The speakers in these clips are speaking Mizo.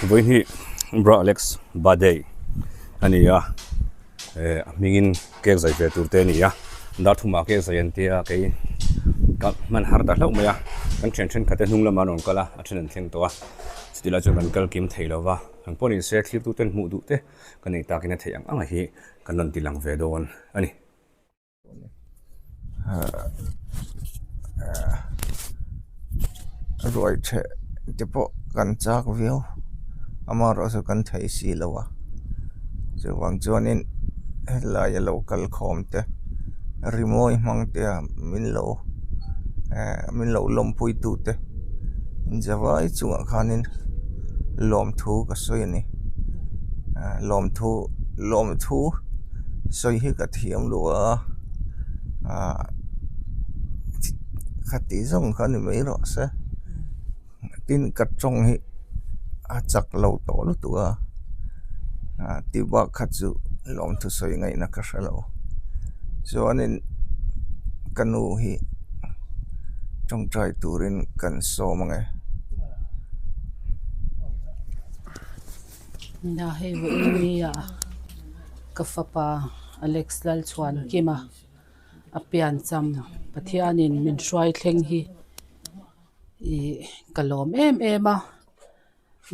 Vawiin hi Bra Alex birthday a ni a eh a hmingin cake zai ve tur te a ni a dar thumah cake zai an tia kei ka hman har ta hlauh mai a kan thian thenkhat te hnung lamah an rawn kal a a then an thleng tawh a chuti lai chuan kan kal kim thei lo va ang pawh ni se thlir tuten hmuh duh te ka nei takin a theih ang ang a hi kan rawn ti lang ve dawn a ni. Ruai theh te pawh kan chak viau amaherawh chu kan thei si lo a chuvang chuanin helai a lo kal khawm te rimawi hmang te a min lo ehh min lo lawmpui tu te zavai chungah khanin lawmthu ka sawi a ni lawmthu lawmthu sawi hi ka thiam lo a ah khati zawng kha ni mai rawh se tin ka tawng hi a chak lo tawh lutuk a ah tih bak kha chu lawmthu sawi ngaihna ka hre lo chuanin ka nu hi tawngtai turin kan sawm ang e. Nia hei vawiin nia ka fapa Alex Lalchhuankima a piancham Pathianin min hruai thleng hi ih ka lawm em em a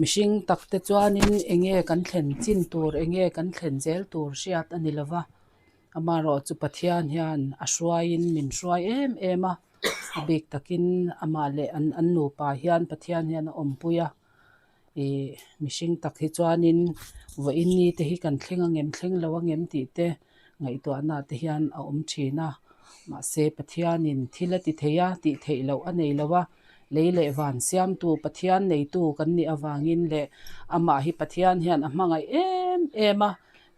mihring tak te chuanin eng nge kan thlen chin tur eng nge kan thlen zel tur hriat a ni lo va amaherawh chu Pathian hian a hruaiin min hruai em em a a bik takin amah leh an an nupa hian Pathian hian a awmpui a. Ih mihring tak hi chuanin vawiin ni te hi kan thleng ang em thleng lo ang em tih te ngaihtuahna te hian a awm thin a mahse Pathianin thil a ti thei a tih theih loh a nei lo a lei leh van siamtu Pathian neitu kan nih avangin leh amah hi Pathian hian a hmangaih em em a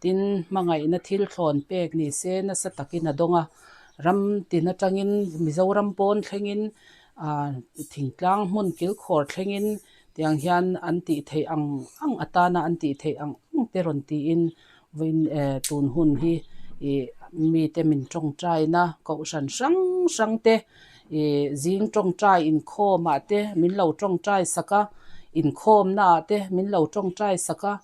tin hmangaihna thil thlawn pek ni se nasa takin a dawng a ram tin atangin Mizoram pawn thlengin ah thingtlang hmun kilkhawr thlengin. Tiang hian an tih theih ang ang atana an tih theih ang ang te rawn tiin vawiin eh tun hun hi ih mite min tawngtaina kohhran hrang hrang te ih zing tawngtai inkhawm ah te min lo tawngtai sak a inkhawm na ah te min lo tawngtai sak a.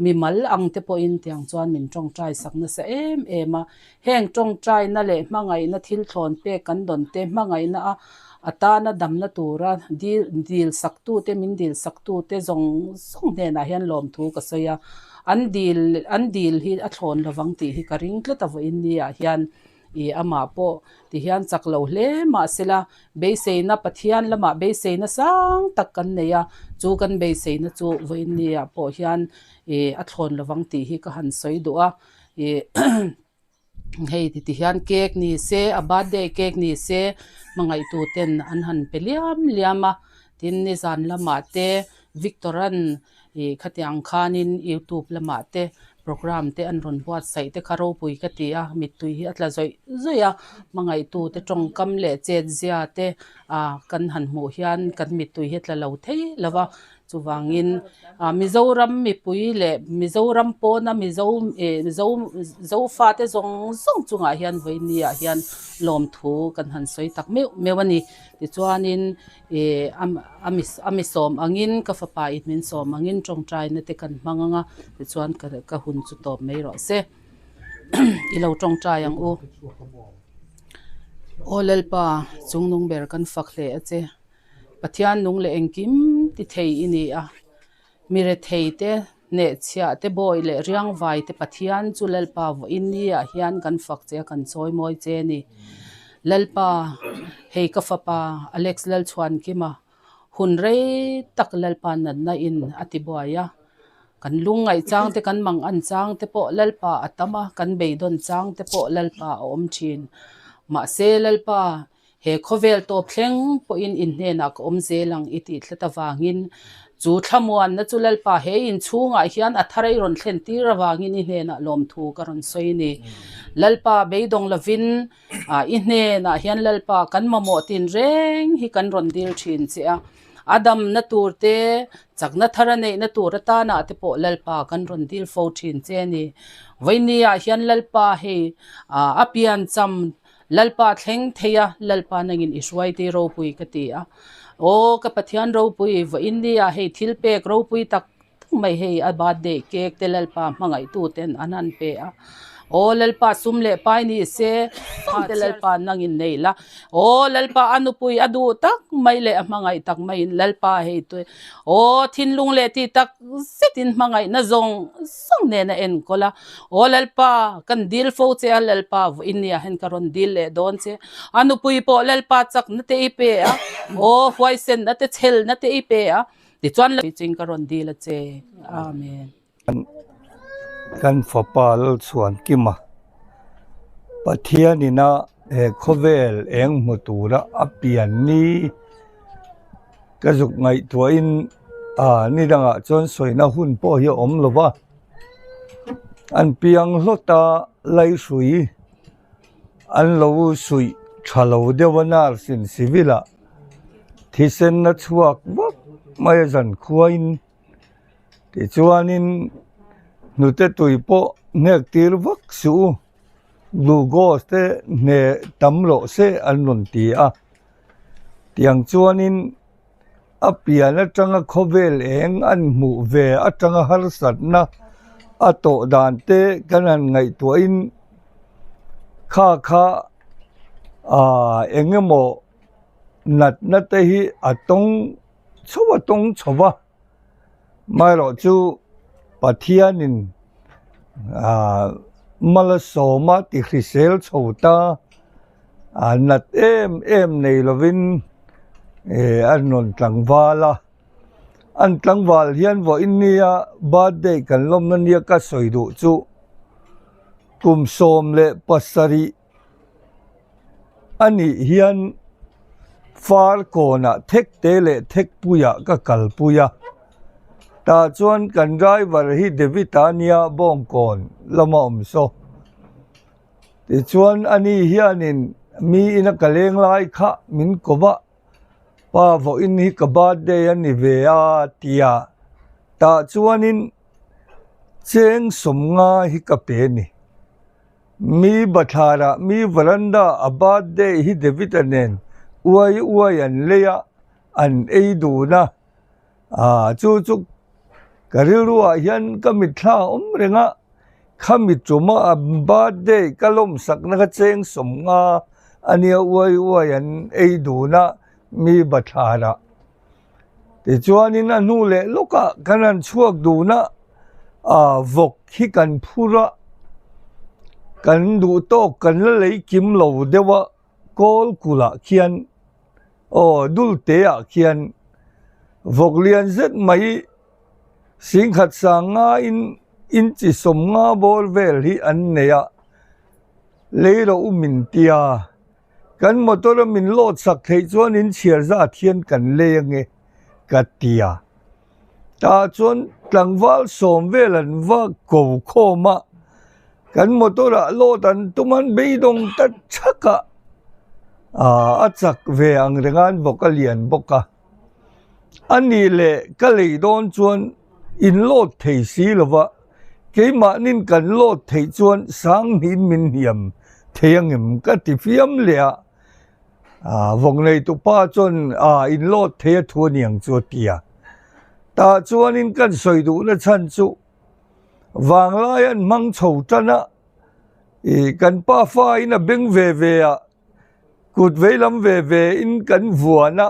Mimal ang te pawhin tiang chuan min tawngtai sak nasa em em a, heng tawngtaina leh hmangaihna thil thlawn pek kan dawn te hmangaihna a atana damna tura dil dil sak tute min dil sak tute zawng zawng hnenah hian lawmthu ka sawi a, an dil an dil hi a thlawn lovang tih hi ka ring tlat a vawiin ni ah hian. Ih amah pawh ti hian chak lo hle mahsela beiseina Pathian lamah beiseina sang tak kan nei a, chu kan beiseina chu vawiin ni ah pawh hian ih a thlawn lovang tih hi ka han sawi duh a, ih hei ti ti hian cake ni se a birthday cake ni se hmangaihtu ten an han pe liam liam a, tin nizan lamah te Victor-a'n Ih khatiang khanin youtube lamah te program te an rawn buatsaih te kha ropui ka ti a, mittui hi a tla zawih zawih a, hmangaihtu te tawngkam leh chetzia te ah kan han hmuh hian kan mittui hi a tla lo thei lo va, chuvangin ah Mizoram mipui leh Mizoram pawna Mizo eh Mizo Zofa te zawng zawng chungah hian vawiin ah hian lawmthu kan han sawi tak meuh meuh a ni. Tichuanin. Ih a mi sawm angin ka fapa in min sawm angin tawngtaina te kan hmang ang a tichuan ka hun chu tawp mai rawh se i lo tawngtai ang u. Aw Lalpa chungnung ber kan fak hle a che Pathian nung leh engkim ti thei i ni a. Mi rethei te, hnehchhiah te, bawi leh riangvai te Pathian chu Lalpa vawiin ni ah hian kan fak che a, kan chawi mawi che a ni. Lalpa, hei ka fapa Alex Lalchhuankima, hun rei tak Lalpa natna in a ti buai a, kan lungngaih chang te, kan mangan chang te pawh Lalpa a tam a, kan beidawn chang te pawh Lalpa a awm thin. Mahse Lalpa, He khawvel tawp thleng pawhin in hnenah ka awm zel ang i tih tlat avangin chu thlamuanna chu Lalpa he in chhungah hian a thar ei rawn thlen tir avangin i hnenah lawmthu ka rawn sawi a ni. Lalpa beidawng lovin i hnenah hian Lalpa kan mamawh tinreng hi kan rawn dil thin che a, a damna tur te, chakna thar a neihna tur atana te pawh Lalpa kan rawn dil fo thin che a ni. Vawinia hian Lalpa hei a piancham Lalpa thleng thei a, Lalpa nangin i hruaite ropui ka ti a. Aw ka Pathian ropui, vawiin nia hei thil pek ropui tak mai hei a birthday cake te Lalpa hmangaih tu ten an han pe a aw Lalpa sum leh pai ni se te Lalpa nang in nei la aw Lalpa a nupui a duh tak mai leh a hmangaih tak mai in Lalpa hei te aw thinlung leh tih tak zet in hmangaih na zawng zawng nen a enkawl a aw Lalpa kan dil fo che a Lalpa vawiin nia hian ka rawn dil leh dawn che a nupui pawh Lalpa chakna te i pe a aw huaisenna te chhelna te i pe a tichuan ching ka rawn dil a che Amen. Kan fapa Lalchhuankima Pathianina he khawvel eng hmu tura a pian ni ka zuk ngaihtuahin ah ni dangah chuan sawina hun pawh hi a awm lo va an piang hlawt a laihrui an lo suih tha lo deuh a nurse in civil ah thisen a chhuak vak mai a zankhuain. Tichuanin hnute tui pawh hnek tir vak suh u, glucose te hne tam rawh se an rawn ti a. Tiang chuanin a pian atanga khawvel eng an hmuh ve atanga harsatna a tawh dan te kan han ngaihtuahin kha kha ah eng emaw natna te hi a tawng chho a tawng chho va. Amaherawh chu Pathianin ah Malsawma ti hrisel chho ta ah nat em em nei lovin eh an rawn tlangval a, an tlangval hian vawiin nia birthday kan lawmna nia ka sawi duh chu kum 17. A nih hian far kawnah thek te leh thek puiah ka kalpui a, tah chuan kan driver hi David a nia bawngkawn lama awm saw. Tichuan ani hianin mi ina ka leng lai kha min ko va, pa vawiin hi ka birthday a ni ve a tia tah chuanin cheng 50 hi ka pe a ni. Mi bathlarah mi veranda a birthday hi David-a nen uai uai an lei a, an ei dun a. Aaa chu chu ka rilruah hian ka mitthla a awm reng a, khami tuma a birthday ka lawmsakna kha cheng 50 a nia uai uai an ei dun a mi bathlarah. Tichuanin a hnu leh lawkah kan han chhuak dun a, ah vawk hi kan phur a, kan duh tawk kan la lei kim lo deuh a, kawl kulh ah khian aw dul te ah khian vawk lian zet mai singkhat sang ngaiin inchi 50 bawr vel hi an nei a, lei rawh u min tia. Kan motor a min load sak theih chuan in chhiar zat hian kan lei ange ka ti a. Tah chuan tlangval sawm vel an va ko khawm a, kan motor ah load an tum an beidawng ta thak a, ah a chak ve ang reng a an bawk a lian bawk a. A nih leh ka lei dawn chuan in load thei si lova. Keimahnin kan load theih chuan sanghnihin min hniam thei angem ka ti fiam leh a, ah vawk neitu pa chuan ah in load thei a thu aniang chu a ti a. Tah chuanin kan sawi duhna chhan chu vanglai an hmang chho tan a, ih kan pa fa in a beng ve ve a, kut veilam ve ve in kan vuan a,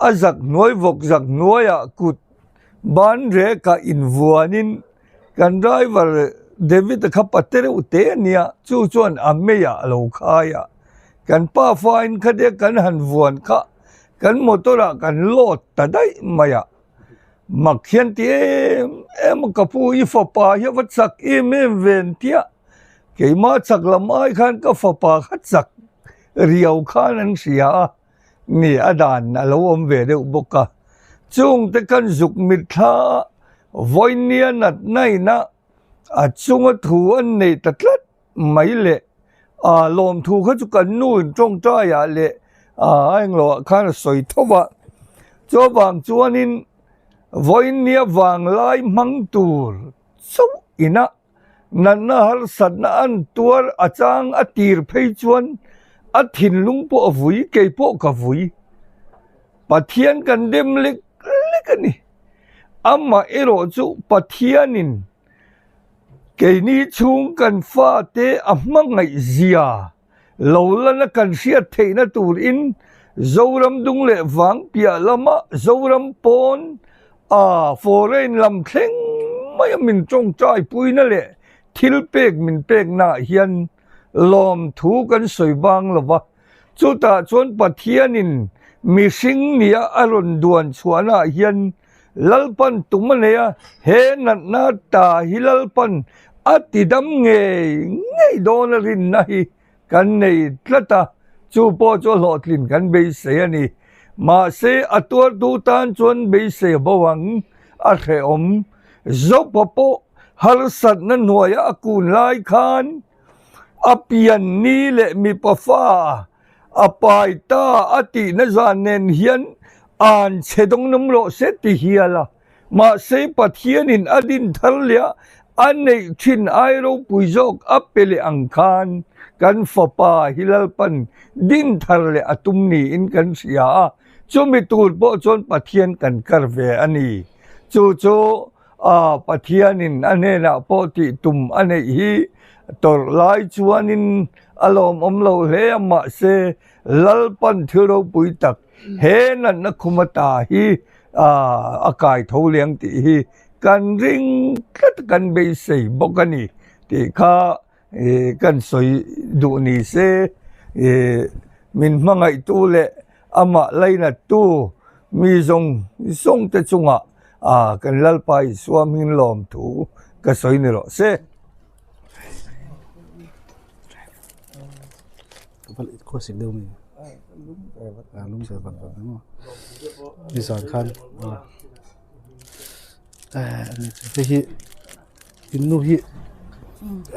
A zak hnuai vawk zak hnuaiah kut ban rekah invuanin kan driver David-a kha pate reuh te a nia, chu chuan a meiah a lo khai a. Kan pa fain khatia kan han vuan kha kan motor-ah kan load ta daih mai a. Mak hian ti em em a, ka pu i fapa hi a va chak em em ve an tia, keimah chak lam ai khan ka fapa kha chak riau khan an hria a. Mi a dan a lo awm ve deuh bawk a, chungte kan zuk mitthla a, vawinia natna ina a chunga thu an nei ta tlat mai leh a lawmthu kha chu kan nu in tawngtaiah leh a englo ah khan a sawi tho va, chuvang chuanin vawinia vanglai hmang tur chauh ina Natna harsatna an tuar a chang a tir phei chuan a thinlung pawh a vui, kei pawh ka vui. Pathian kan dem lek lek a ni. Amaherawh chu Pathianin keini chhung kan fate a hmangaih zia lo lana kan hriat theihna turin Zoram dung leh vang piah lama Zoram pawn a foreign lam thleng maia min tawngtai puina leh thil pek min peknaah hian lawmthu kan sawi bang lo va. Chutah chuan Pathianin mihring nia a rawn duan chhuahnaah hian Lalpan tum a nei a, he natna ta hi Lalpan a tidam ngei ngei dawn a rinna hi kan nei tlat a, chu pawh chu a hlawhtlin kan beisei a ni. Mahse, a tuartu tan chuan beisei a bo ang, a hrehawm. Zopa pawh harsatna hnuaia a kun lai khan a pian ni leh mipa fa a pai ta a tihna zan nen hian an chhe dawng nawm rawh se ti hial a. Mahse Pathianin a din thar leh a, a neih thin ai ropui zawk a pe leh ang khan kan fapa hi Lalpan din thar leh a tum niin kan hria a, chumi tur pawh chuan Pathian kan kar ve a ni. Chu chu a Pathianin a hnenah pawh tih tum a neih hi tawrh lai chuanin a lawmawm lo hle a, mahse Lalpan thil ropui tak he natna khum ata hi a kai tho leng tih hi kan ring tlat kan beisei bawk a ni tih kha kan sawi duh ni se min hmangaihtu leh amah lainattu mi zawng zawng te chungah kan Lalpa Isua hming lawm thu ka sawi ni rawh se. Victor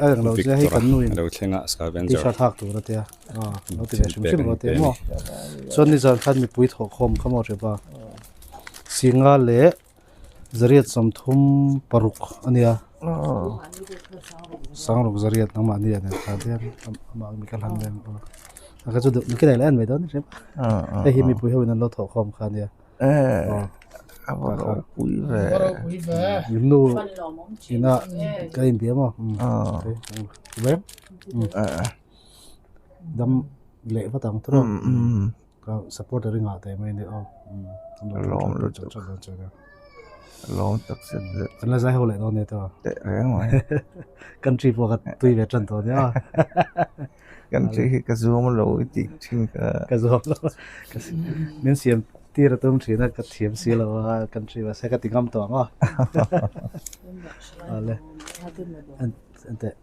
a lo thleng a scavenger thil pek an pe a ni. Zariat 36 a nia sangruk zariat nangmah nia nen kha hian amah mi ka hlan leng a ka chu duh ka nei leh en mai dawn hrep hei hi mipui ho in an lo thawh khawm kha nia nu ina ka inbia maw dam leh vat ang tawh Ka supporter i ngah teh mai a ni aw. Lawm lutuk. Lawm tak zet zet. Kan la zai ho leh dawn nia tawh. Teh reng mai. Country pawh ka tui ve tan tawh nia. Country hi ka zuam lo i tih thin ka. Ka zuam lo. Min siam tir a tum thin a ka thiam si lo a country mahse ka ti ngam tawh ang aw. Ale. Enteh.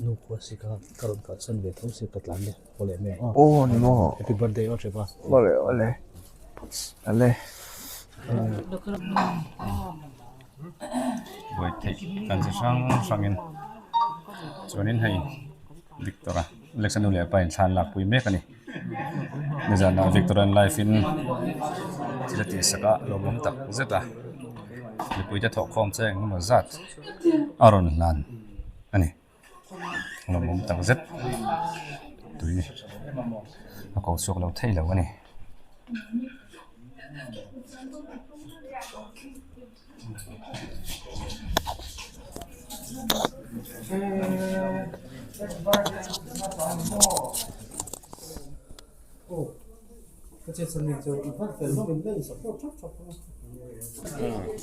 Nu khua si kha ka rawn kalsan ve tho si ka tlan le. Aw ni maw happy birthday aw ṭhepa awle awle ale buai theih dan chi hrang hrangin chuanin hei Victor-a Alex-a nu leh a pa in thla an lakpui mek a ni nizanah Victor-a'n live in thil a tihsak a lawmawm tak zet a mipuite thawhkhawm che engemaw zat a rawn hlan a ni. Lawmawm tak zet tui a ko chhuak lo thei lo a ni.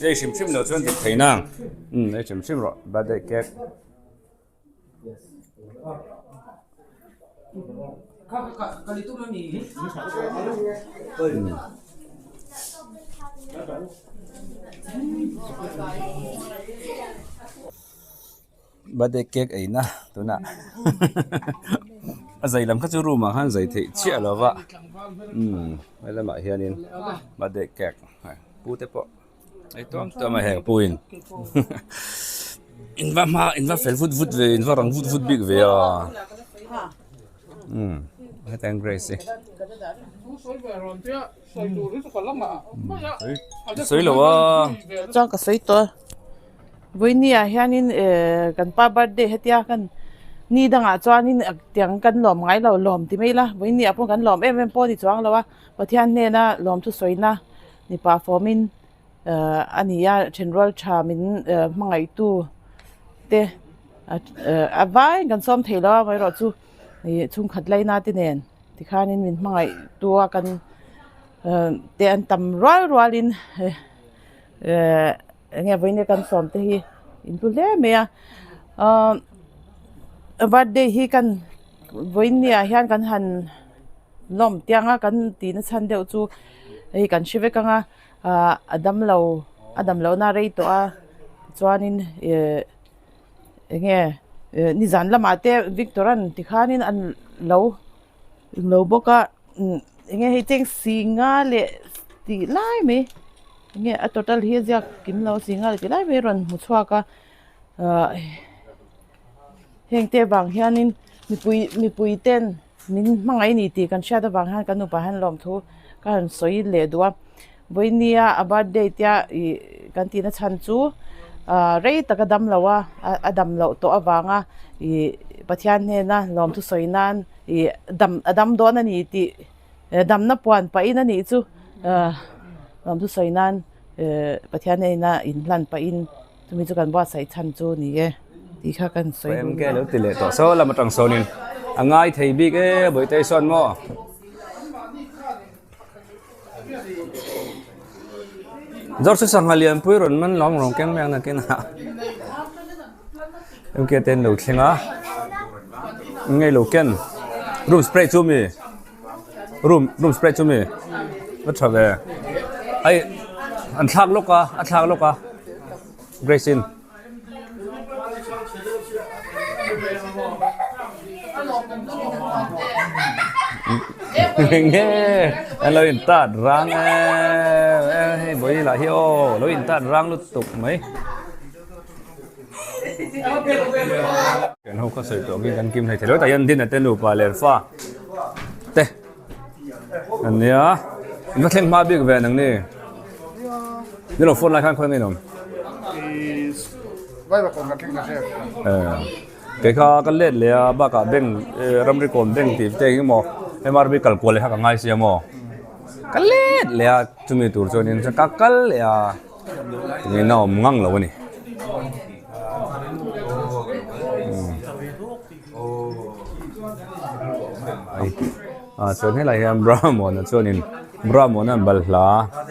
Ei hrim hrim loh chuan dik thei nang ei hrim hrim rawh birthday cake. Birthday cake ei na tunah a zai lam kha chu room ah khan zai theih chiah lo va umm helamah hianin birthday cake pu te pawh. Ei tuam tuam a heng puiin in va hma in va fel vut vut ve in va rang vut vut bik ve a umm hetiang Grace hi sawi lo a. Chuan ka sawi tawh a vawiini ah hianin ehh kan pa birthday hetia kan ni dangah chuanin tiang kan lawm ngai lo lawm ti mai ila vawiini ah pawh kan lawm em em pawh a ni chuang lo a Pathian hnena lawmthu sawina. Mipa fawmin a ni a thenrual tha min hmangaihtu te a vaiin kan sawm thei lo a amaherawhchu ih chhungkhat laina te nen tikhanin min hmangaih tu a kan te an tam rual rualin eng nge vawiin kan sawm te hi in hlu hle mai a ahh birthday hi kan vawiin ni ah hian kan han lawm tiang a kan tih na chhan deuh chu hei kan hre vek ang a ahh a damlo a dam lohna a rei tawh a chuanin ihh eng nge nizan lamah te Victor an tikhanin an lo lo bawk a eng nge hei cheng singa leh tih lai mai eng nge a total hi a ziak kim lo singa leh tih lai mai a rawn hmu chhuak a ahh heng te vang hianin mipui mipui ten min hmangaih a ni tih kan hriat avang hian kan nupa hian lawmthu ka han sawi leh duh a vawinia a birthday tia ih kan tihna chhan chu ah rei tak a dam lo a a dam loh tawh avanga ih Pathian hnena lawmthu sawi nan ih dam a dam dawn a ni tih damna puan pahin a nih chu ah lawmthu sawi nan eh Pathian hnena inhlan pahin. Chumi chu kan buatsaih chhan chu ni e tih kha kan sawi duh. MK lo ti leh tawh saw lam atang sawnin a ngai thei bik e Bawihte sawn maw. Zawr chu sangha lianpui rawn man lawng rawn keng mai ang nakin ah MK te an lo thleng a ngei lo ken room spray chu mi room room spray chu mi a tha ve hei an thlak lawk a a thlak lawk a grace in nge an lo in tat rang em em hei vawi lah hi aw lo in tat rang lutuk mai. Kan ho kha sawi tawh angin kan kim hlei thei lo tah hian dinner te nupa leh fa te an nia in va thleng hma bik ve nang ni ni lo phone lai khan khawi nge awm kei kha ka let leh a bakah bank ramri kawn bank tih te hi maw M_R_B kal kual leh kha ka ngai sia maw ka let leh a chumi tur chuanin ka kal leh a. Tinge na awm ngang lo a ni. Ah chuan helai hian Brahmona chuanin Brahmona balhla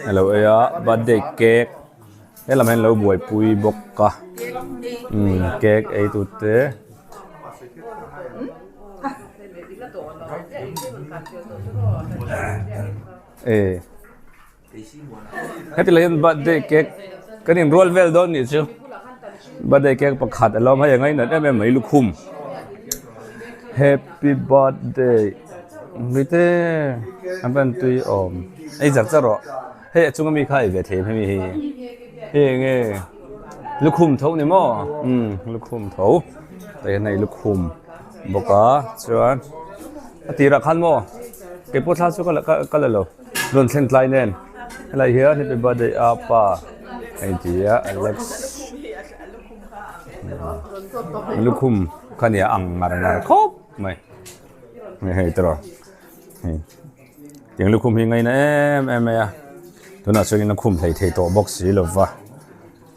a lo ei a birthday cake helam hian lo buaipui bawk a umm cake ei tu te. Heti lai hian birthday cake kan inrual vel dawn nih chu birthday cake pakhat a lo awm hei a ngainat em em mai lukhum happy birthday mite an van tui awm ei zar zar rawh hei a chunga mi kha ei ve thei em hemi hi hei enge lukhum tho ni maw umm lukhum tho tah hian hei lukhum bawk a chuan a tirah khan maw keipawh thla chu ka la lo. Rawn thlen tlai nen helai hian happy birthday a pa a inti a Alex lukhum kha nia ang ngar ngar khawp mai hei tawh hei tiang lukhum hi ngaina em em mai a tunah chuan in a khum hlei thei tawh bawk si lova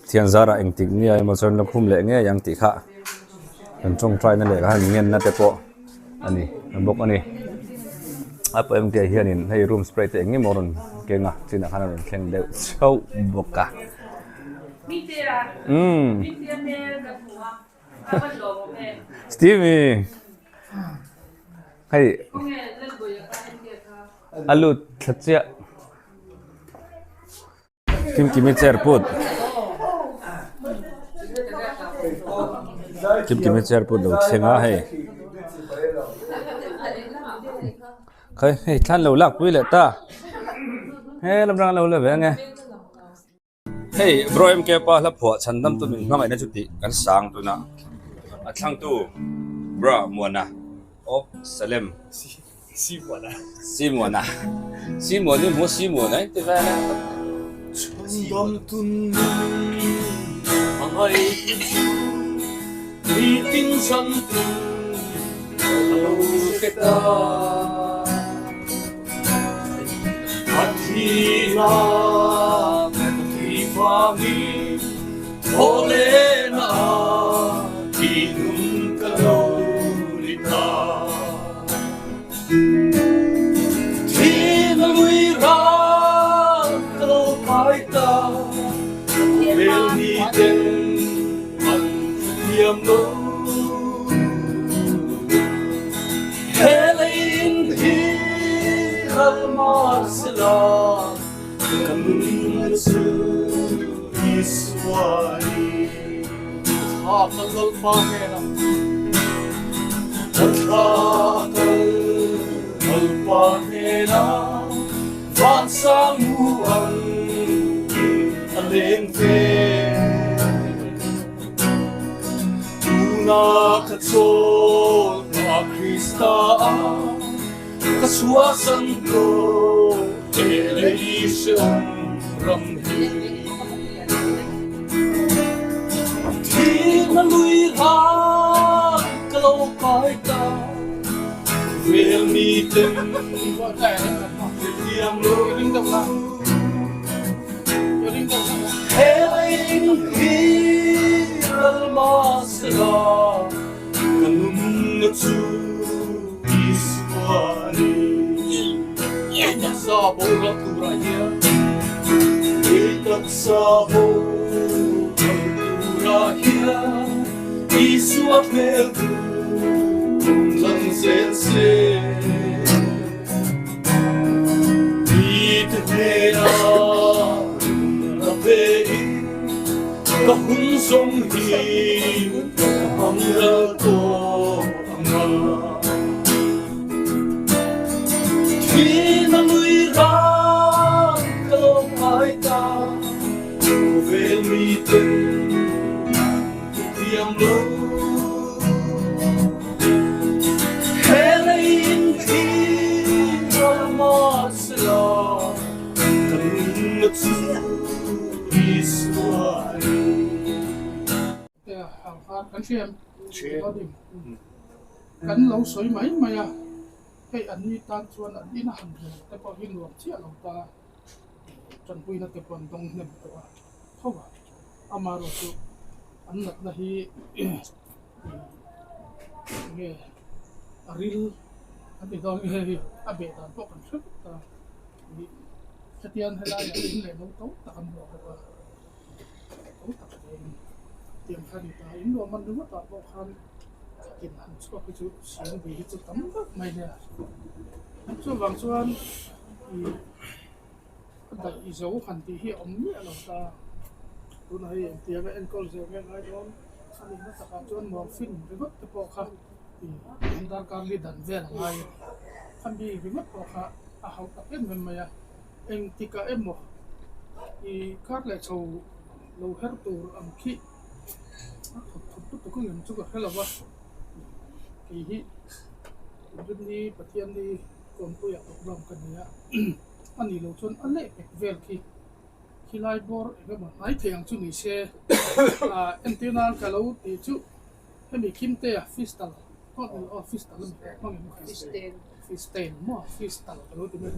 thian zarah engtik nge emaw chuan lukhum leh ngei ang tih kha kan tawngtai na leh kha ngenna te pawh. a ni bawk a ni a pawh em hianin hei room spray te eng emaw a rawn keng a chinah khan a rawn thleng deuh chauh bawk a umm Stevie hei a lut thla chiah. Kimkimi chair put Kimkimi chair put lo thleng a hei khai hei thlan lo lak pui leh ta he lam rang lo la ve ange hei bro M_K pa hla phuah chhan dam tu min hmangaihna chu tih kan sang tuna a thlangtu bra Muana of Salem. Simona. Simona. Simona mo Simona ti ve na. Chhungdam tun hmangaih chu nitin zan tin ka lo hre ta. A thi na ka thi vangin thawhlehna ah thinlung ka lo ni ta. Thina lui ral ka lo kai ta, Khawvel mi ten an hrethiam lo. He lei in hi ral mah sela, ka nun chu Isua ni. Ka thla kal Lalpa hnenah, ka thla kal Lalpa hnenah, vansang mu ang a leng ve. Tuna ka chawl hna Krista ah ka chhuahsan tawh he lei hreawm ram hi. Thihna lui ral ka lo kai ta, khawvel miten hrethiam lo. He lei hi ral mah sela ka nunna chu Isua a ni. Kei taksa boral turah hian, kei taksa boral turah hian Isua hmel chu lang zel se. Mite hnena rinna pein ka hun zawng hi ka hmang ral tawh ang a. Thina lui ral ka lo ngai ta, khawvel miten Thiam lo he lei in thi ral mah sela ka nunna chu Isua a ni. Kan lo sawi mai mai a, hei an ni tan chuan an ina han rel te pawh hi nuam chiah lo ta, tanpuina te pawh an dawng hnem tawh a tho a. Amaherawhchu an natna hi enge a ril an ti dawn nge hei a beh dan pawh kan hre vek ta ih hetiang helaiah in leh lo to tak an luah bawk a to tak te in tiang kha a ni ta in luah man ringawt ah pawh khan thlakin han chhuak hi chu sing ve hi chu tam vak mai nia chuvang chuan ih. A daih i zo han tih hi a awm miah lo ta. Tunah hei engtianga enkawl zel nge ngai dawn a nihna takah chuan morphine ringawt te pawh kha ih darkar li dan vel a ngai a ni. Khami ringawt pawh kha a hauh tak em em mai a, engtikah emaw ih kar leh chho lo her tur ang khi a thawk thawk lutuk ang em chu ka hre lo va, kei hi Rinni Pathianni Kawnpuiah program ka nei a. A nih loh chuan a leh pek vel khi khilai bawr eng emaw hnai thei ang chu ni se. Ah entir nan ka lo tih chu hemi Kimtea fistal pawh ni aw fistal a ni hmang em fistal maw fistal ka lo ti mai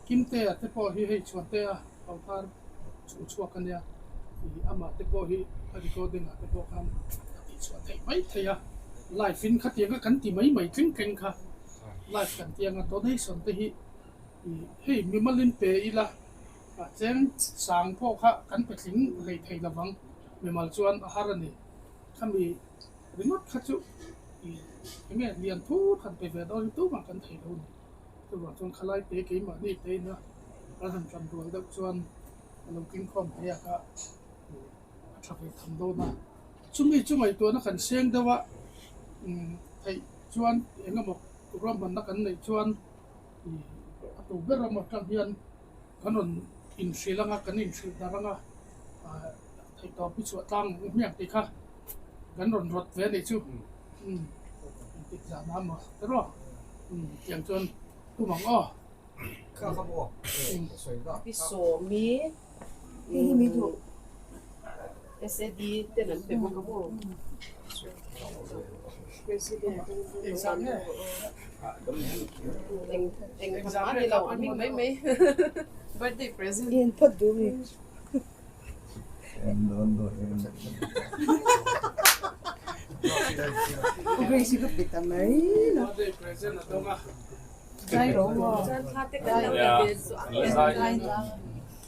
Kimtea te pawh hi hei Chhuantea Pauthar chhung chhuak a nia ih amah te pawh hi a recording ah te pawh khan a tih chhuah theih mai thei a live in khatiang kha kan ti mai mai tling tling kha live kan ti anga donation te hi Hei mimalin pe ila a cheng sang pawh kha kan pe tling hlei thei lovang mimal chuan a har a ni. Khami ringawt kha chu enge lian thur han pe ve dawn hi tumah kan thei lo a ni. Chuvang chuan khalai te keimahni te ina kan han tlan rual deuh chuan a lo tling khawm thei a kha a tha ve tham dawn a. Chumi chu ngaihtuahna kan seng deuh a theih chuan engemaw ruahmanna kan neih chuan A tu ber ram atang hian kan rawn inhrilh anga kan inhrilh darh anga theihtawp hi chhuah tlang ang hmiang tih kha kan rawn rawt ve a nih chu engtik zan ah maw tiraw tiang chuan tum ang aw. Pi Sawmi SAD ten an pe bawk a maw? Eng eng a ni lo a hming mai mai birthday present. In phawt duh mi.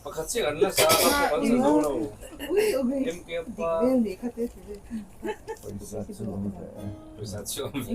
Pakhat chiah kan la sa a kan za zo lo. MK pa. Pawisa chu awm ve e. Pawisa chu awm ve.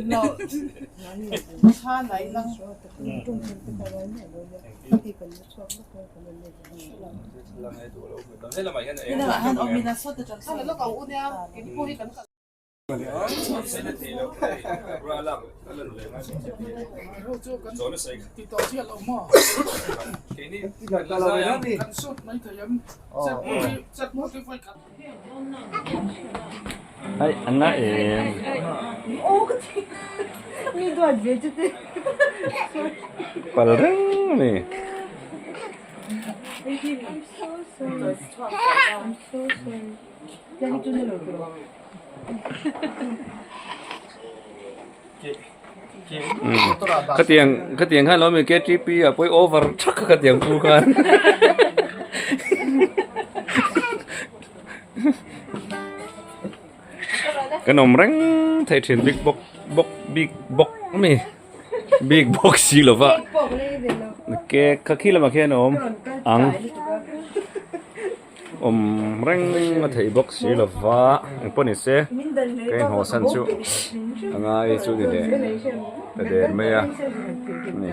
Ai an na em. Pal reng a ni. Khatiang khatiang khan lo mi K_T_P ah pawh over thak a khatiang pu khan kan awm reng thei thin big box box big box ami big box si lova cake kha khi lamah khian a awm ang. Awm reng a theih bawk si lova engpawh ni se ka inhaw san chu a ngai chu ni leh ta der mai a ni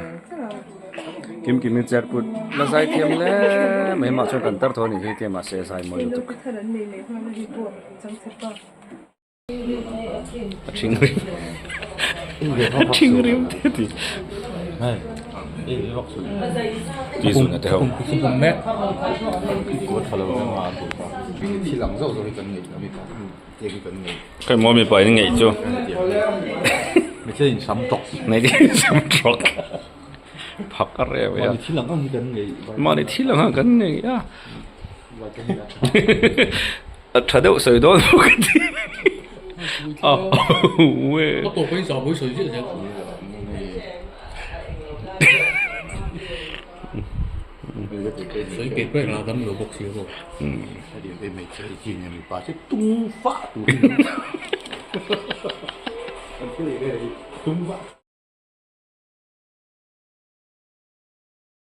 kim kim in chair put la zai thiam hle mai mah chuan kan tar tho a nih hi tia mahse zai mawi lutuk. A thing rim a thing rim te ti ti zun a te ho kai maw mipa in ngeih chu hmeichhe in sam tawk phak a reu e a mahni thil ang ang kan nei a. A tha deuh sawi dawn lo ka ti. A we. Ka tawp in sawi sawi ziah zel. Sawi pe pe la dam lo bawk si ho. Tung fa.